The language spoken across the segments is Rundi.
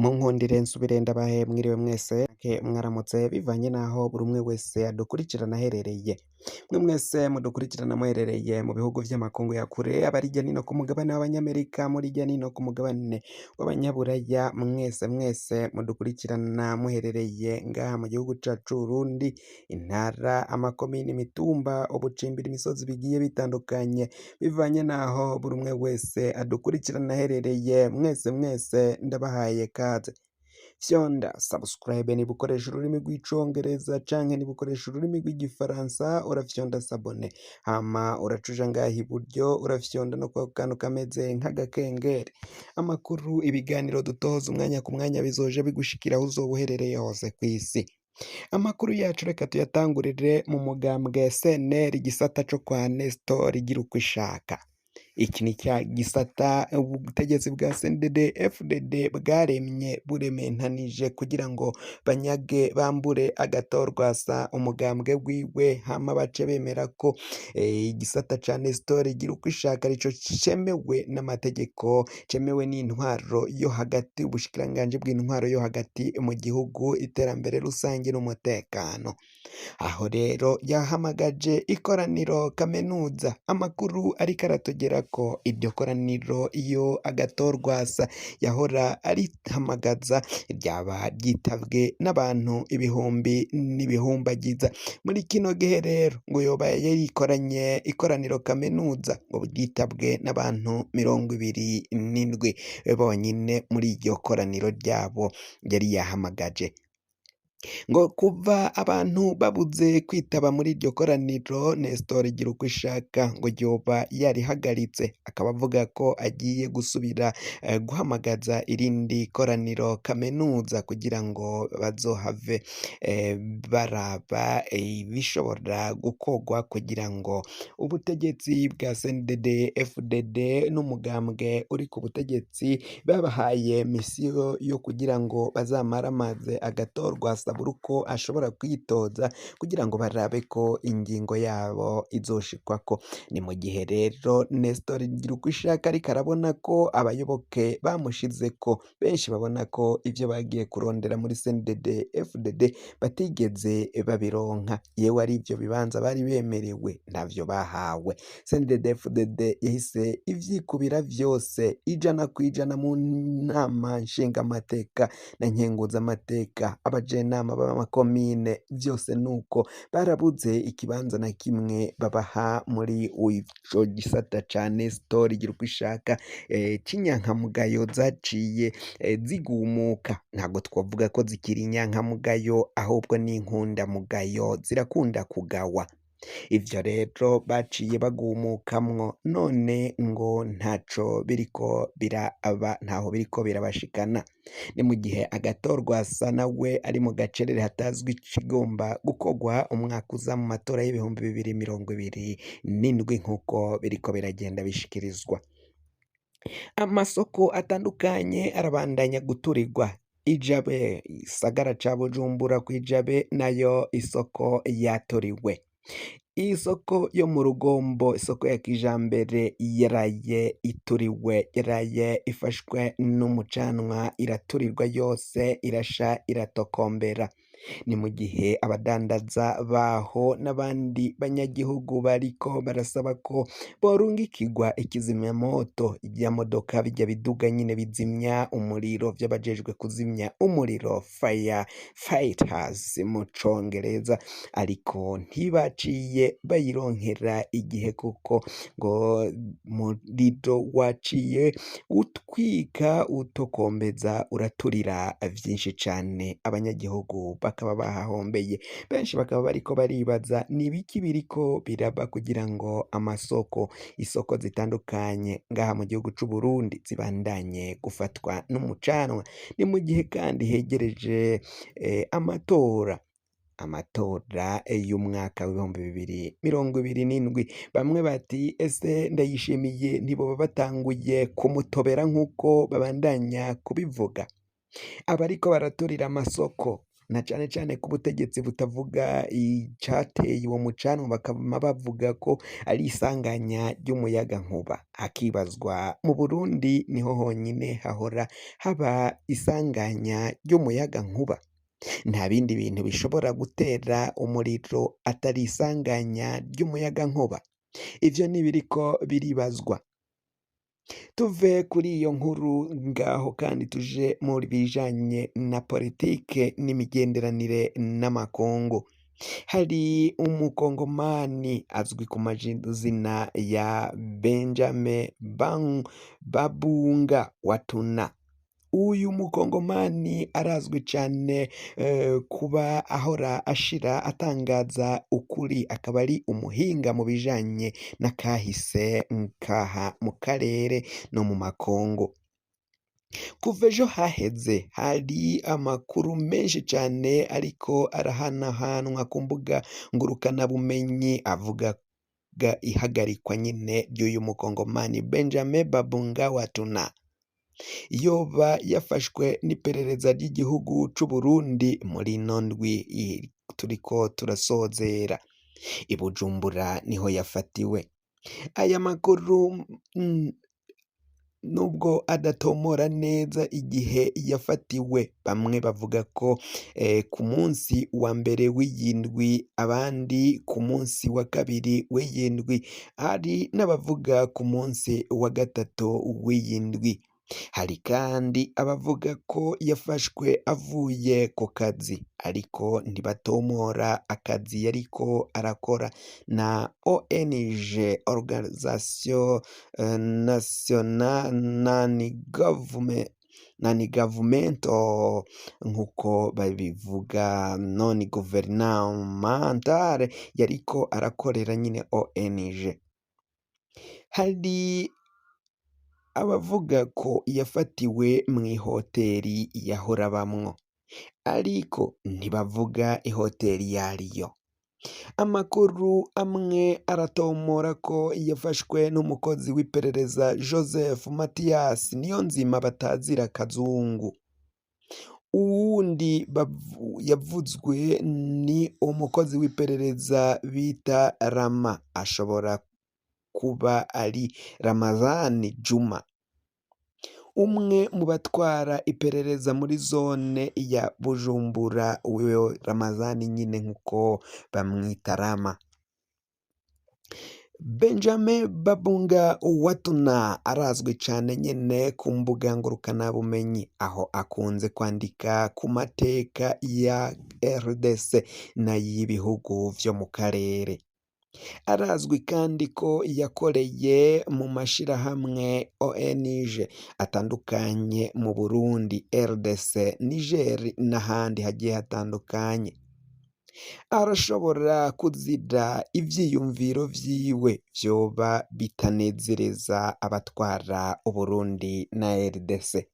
Munkundire nsubire ndabahe mwiriwe mwese mwaramutse bivanye n'aho buri umwe wese adukurikirana aherereye. Mwe mwese mudukurikirana muherereye mu bihugu vy'amakungu ya kure, abari hirya no hino ku mugabane w'abanyamerika, muri hirya no hino ku mugabane w'abanyaburaya, mwese mwese mudukurikirana muherereye ngaha mu gihugu cacu c'Uburundi, intara, amakomine, imitumba, ubucimbiri, imisozi bigiye bitandukanye, bivanye n'aho buri umwe wese adukurikirana aherereye, mwese mwese ndabahaye kaze. Fyonda subscribe niba ukoresha ururimi rw'icongereza canke niba ukoresha ururimi rw'igifaransa urafyonda s'abonner, hama uraca uja ngaha iburyo urafyonda no kwako kantu kameze nk'agakengeri. Amakuru, ibiganiro dutoza umwanya ku mwanya bizoja bigushikira aho uzoba uherereye hose kw'isi. Amakuru yacu reka tuyatangurire mu mugambwe CNL, igisata co kwa Nestor Girukwishaka. Iki ni cya gisata ubutegetsi bwa CNDD FDD bwaremye burementanije kugira ngo banyage bambure agatorwasa umugambwe wiwe, hama bace bemera ko igisata ca Nestor Girukwishaka arico cemewe n'amategeko, cemewe n'intwaro yo hagati, ubushikiranganji bw'intwaro yo hagati mu gihugu, iterambere rusange n'umutekano. Aho rero yahamagaje ikoraniro kaminuza, amakuru ariko aratugerako iryo koraniro iyo agatorwasa yahora arihamagaza ryaba ryitabwe n'abantu ibihumbi n'ibihumbagiza. Muri kino gihe rero ngo yoba yarikoranye ikoraniro kaminuza ngo ryitabwe n'abantu 27 bonyine muri iryo koraniro ryabo yari yahamagaje. Ngo kuva abantu babuze kwitaba muri iryo koraniro, Nestor Girukwishaka ngo yoba yarihagaritse, akaba avuga ko agiye gusubira guhamagaza irindi koraniro kaminuza kugira ngo bazohave baraba ibishobora gukorwa kugira ngo ubutegetsi bwa CNDD FDD n'umugambwe uri ku butegetsi babahaye misiyo yo kugira ngo bazamaramaze agatorwa uko ashobora kwitoza kugira ngo barabe ko ingingo yabo izoshikwako. Ni mu gihe rero Nestor Girukwishaka ariko arabona ko abayoboke bamushizeko benshi babona ko ivyo bagiye kurondera muri CNDD FDD batigeze babironka, yewe ari ivyo bibanza bari bemerewe ntavyo bahawe. CNDD FDD yahise ivyikubira vyose 100% mu nama nshingamateka na nkenguzamateka, abajenama b'amakomine, vyose nuko barabuze ikibanza na kimwe babaha muri ico gisata ca Nestor Girukwishaka c'inyankamugayo zaciye zigumuka. Ntabwo twavuga ko zikiri inyankamugayo, ahubwo ni inkundamugayo, zirakunda kugawa. Ivyo rero baciye bagumukamwo, none ngo ntaco biriko biraba, ntaho biriko birabashikana. Ni mu gihe agatorwasa nawe ari mu gacerere hatazwi ikigomba gukorwa umwaka uza mu matora y'2027 nk'uko biriko biragenda bishikirizwa. Amasoko atandukanye arabandanya guturirwa. Ijabe, gisagara ca Bujumbura kw'ijabe nayo isoko yaturiwe. Isoko yo mu Rugombo, isoko ya kijambere yaraye ituriwe, yaraye ifashwe n'umucanwa iraturirwa yose irasha iratokombera. Ni mu gihe abadandaza baho n'abandi banyagihugu bariko barasaba ko borungikirwa ikizimyamoto, irya modoka birya biduga nyine bizimya umuriro vy'abajejwe kuzimya umuriro fire fighters mu congereza, ariko ntibaciye bayironkera igihe kuko ngo umuriro waciye utwika utokombeza uraturira vyinshi cane, abanyagihugu bakaba bahahombeye. Benshi bakaba bariko baribaza ni ibiki biriko biraba kugira ngo amasoko, isoko zitandukanye ngaha mu gihugu c'Uburundi zibandanye gufatwa n'umucanwa. Ni mu gihe kandi hegereje amatora, amatora y'umwaka w'2027. Bamwe bati ese Ndayishimiye ntiboba batanguye kumutobera nk'uko babandanya kubivuga? Abariko baraturira amasoko Na cane cane ko ubutegetsi butavuga icateye uwo mucanwa, bakaba bavuga ko ari isanganya ry'umuyagankuba. Hakibazwa mu Burundi niho honyine hahora haba isanganya ry'umuyagankuba? Nta bindi bintu bishobora gutera umuriro atari isanganya ry'umuyagankuba? Ivyo ntibiriko biribazwa. Tuve kuri iyo nkuru ngaho kandi tuje mu bijanye na politike n'imigenderanire n'amakungu. Hari umukongomani azwi ku mazina ya Benjamin Babunga Watuna. Uyu mukongomani arazwi cane kuba ahora ashira atangaza ukuri, akaba ari umuhinga mu bijanye n'akahise kaha mu karere no mu makungu. Kuva ejo haheze hari amakuru menshi cane ariko arahanahanwa ku mbuga ngurukanabumenyi avuga ihagarikwa nyene ry'uyu mukongomani Benjamin Babunga Watuna. Yoba yafashwe n'iperereza ry'igihugu c'Uburundi muri ino ndwi turiko turasozera. I Bujumbura niho yafatiwe. Aya makuru nubwo adatomora neza igihe yafatiwe, bamwe bavuga ko ku munsi wa mbere w'iyi ndwi, abandi ku munsi wa kabiri w'iyi ndwi, hari n'abavuga ku munsi wa gatatu w'iyi ndwi. Hari kandi abavuga ko yafashwe avuye ku kazi, ariko ntibatomora akazi yariko arakora na ONG Organisation Nationale Non Governmental, nkuko babivuga non gouvernementale, yariko arakorera nyine ONG. Hari abavuga ko yafatiwe mw'ihoteri yahora abamwo, ariko ntibavuga ihoteri yariyo. Amakuru amwe aratomora ko yafashwe n'umukozi w'iperereza Joseph Mathias Niyonzima batazira Kazungu. Uwundi yavuzwe ni umukozi w'iperereza bita Rama, ashobora kuba ari Ramazani Juma, umwe mu batwara iperereza muri zone ya Bujumbura. Uyo Ramazani nyine nkuko bamwita Rama. Benjamin Babunga Watuna arazwi cane nyene ku mbuga ngurukanabumenyi, aho akunze kwandika ku mateka ya RDC n'ay'ibihugu vyo mu karere. Arazwi kandi ko yakoreye mu mashirahamwe ONG atandukanye mu Burundi, RDC, Niger n'ahandi hagiye hatandukanye. Arashobora kuzira ivyiyumviro vyiwe vyoba bitanezereza abatwara Uburundi na RDC.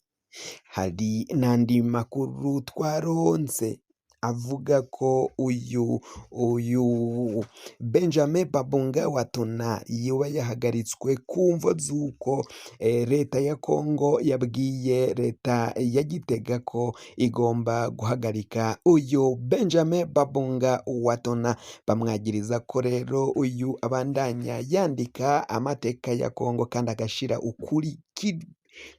Hari n'andi makuru twaronse avuga ko uyu Benjamin Babunga Watuna yoba yahagaritswe ku mvo z'uko leta ya Kongo yabwiye leta ya Gitega ko igomba guhagarika uyu Benjamin Babunga Watuna, bamwagiriza ko rero uyu abandanya yandika amateka ya Kongo kandi agashira ukuri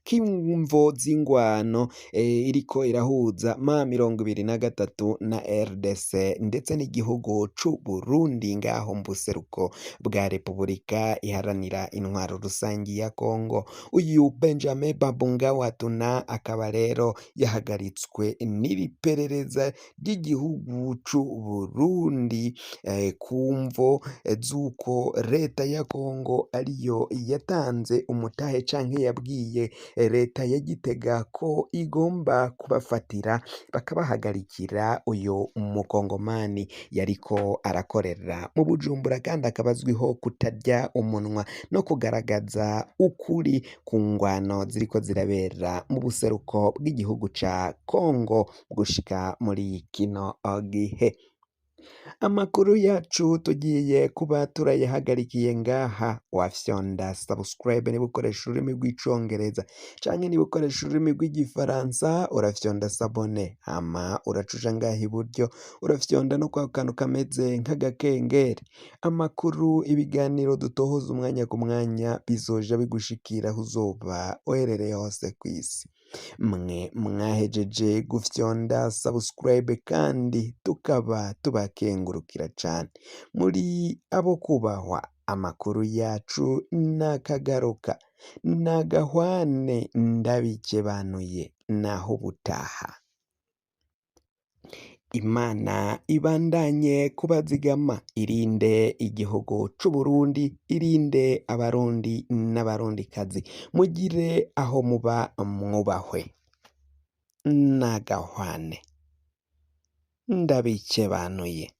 k'imvo z'ingwano iriko irahuza M23 na RDC ndetse n'igihugu c'Uburundi ngaho mu buseruko bwa Repubulika Iharanira Intwaro Rusangi ya Kongo. Uyu Benjamin Babunga Watuna akaba rero yahagaritswe n'iri perereza ry'igihugu c'Uburundi ku mvo z'uko leta ya Kongo ariyo yatanze umutahe canke yabwiye leta ya Gitega ko igomba kubafatira bakabahagarikira uyu mukongomani yariko arakorera mu Bujumbura, kandi akaba azwiho kutarya umunwa no kugaragaza ukuri ku ngwano ziriko zirabera mu buseruko bw'igihugu ca Kongo gushika muri kino gihe. Amakuru yacu tugiye kuba turayahagarikiye ngaha. Wafyonda subscribe niba ukoresha ururimi rw'icongereza, canke niba ukoresha ururimi rw'igifaransa urafyonda s'abonner, hama uraca uja ngaha iburyo urafyonda no kwa kantu kameze nk'agakengeri. Amakuru, ibiganiro dutohoza umwanya ku mwanya bizoja bigushikira aho uzoba uherereye hose kw'isi. Mwe mwahejeje gufyonda subscribe kandi tukaba tubakengurukira cane, muri abo kubahwa. Amakuru yacu nakagaruka nagahwane, ndabikebanuye naho ubutaha. Imana ibandanye kubazigama, irinde igihugu c'Uburundi, irinde abarundi n'abarundikazi, mugire aho muba mwubahwe. Nagahwane, ndabikebanuye.